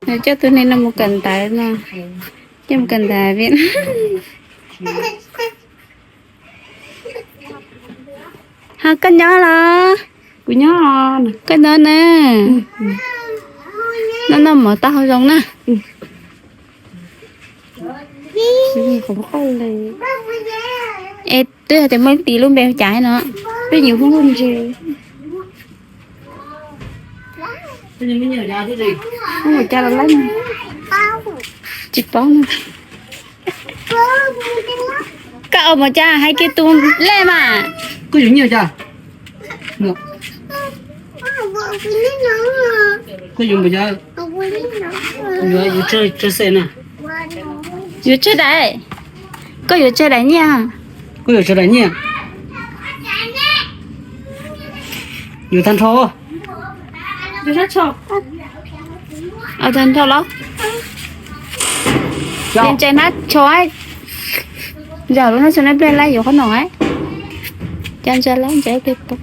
Coj tus neeg no mus kawm ntawv no, coj mus kawm ntawv. Ho koj nyob los? Kuv nyob. Koj nyob na. Noj noj mov tau hau zoo na. Es twb hais tias muaj ib tis lub npe hu cas no, peb nyuam hu ntses. Ua cas los lawm? Tsis paub. Koj ua mos cas hais kiag tus lej mas. Koj yuav nyiaj cas? Koj yuav npaum cas? Yuav, yuav tsawg, tsawg xees na? Yuav tsawg daim? Koj yuav tsawg daim nyiaj? Koj yuav tsawg daim nyiaj? Yuav tag nrho. Tag nrho los? Ntses hnab tsho, zam lub hnab tsho na, pliag lawm yuav qhob noom. Cas ntses lawm, ntses pliag tau.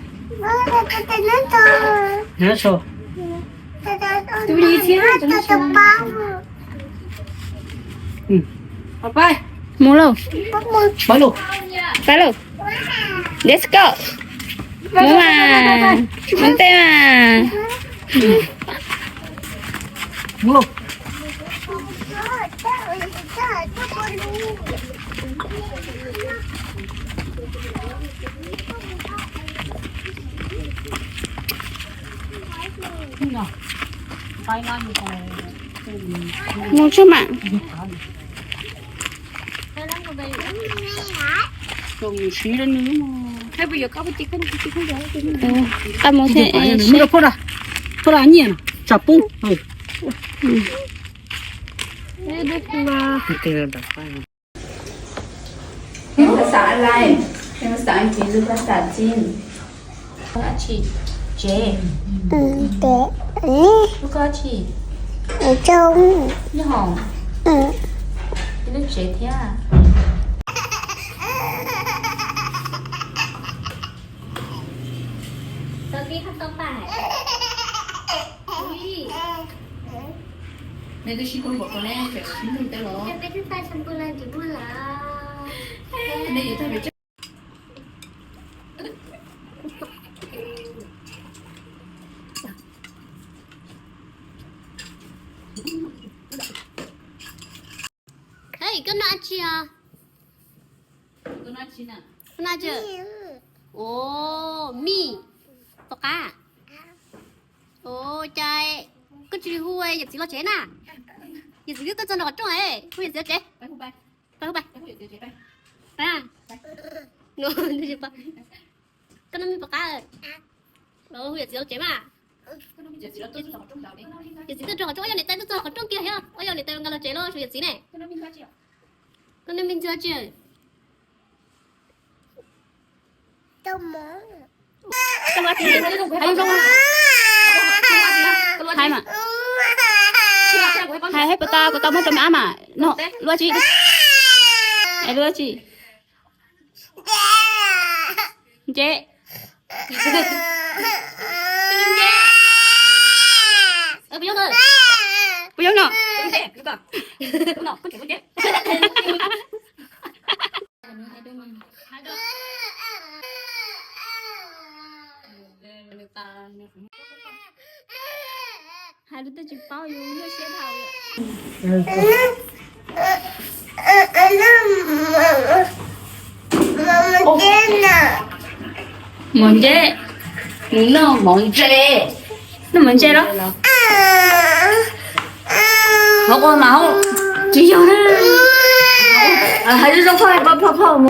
Mus lauj. Pab lauj. Pab lauj. Let's go. Mus mas. Mus tej mas. Mus tsuag mam. Qab mus thiab. Phoj da, phoj da nyiaj tsam pub. Em có xả lạnh, em có xả lạnh, chị dùng có xả chín. Có chị chế. Có chị. Trông. Như hổ. Cái nước chế thế à? Tao biết không tao phải. Ui. Nws twb sib hlub npaum ko ne, tseem sib hlub thiab los? Nws yuav tau pes tsawg? Ê, koj noj dab tsi os? Koj noj dab tsi? Ua, mij, pom qab. Ua cas koj tsis hu yawm txiv los tsev na? Yawm txiv twb tuaj txog nram qhov rooj, hu yawm txiv los tsev. Pab, hu pab. Koj noj mij pom qab, los hu yawm txiv los tsev mas. Yawm txiv tuaj txog qhov rooj, ua yog niam tais tuaj txog qhov rooj kiag thiab, ua yog niam tais nkawd los tsev los tshuav yawm txiv ne. Koj noj mij ntxhw tsi? Hais mas. Hais, hais puas tau, puas tau muab rau me ab mas. No, lub tsi? Es lub tsi? Ntse. Puas yooj no? Hais lus twb tsis paub, yus nyuaj siab dhau. Mov ntse, mus noj mov ntse. Noj mov ntse los? Hauv ua mas hauv. Tsis yog na. Hais zoo zoo phauj, phauj, phauj.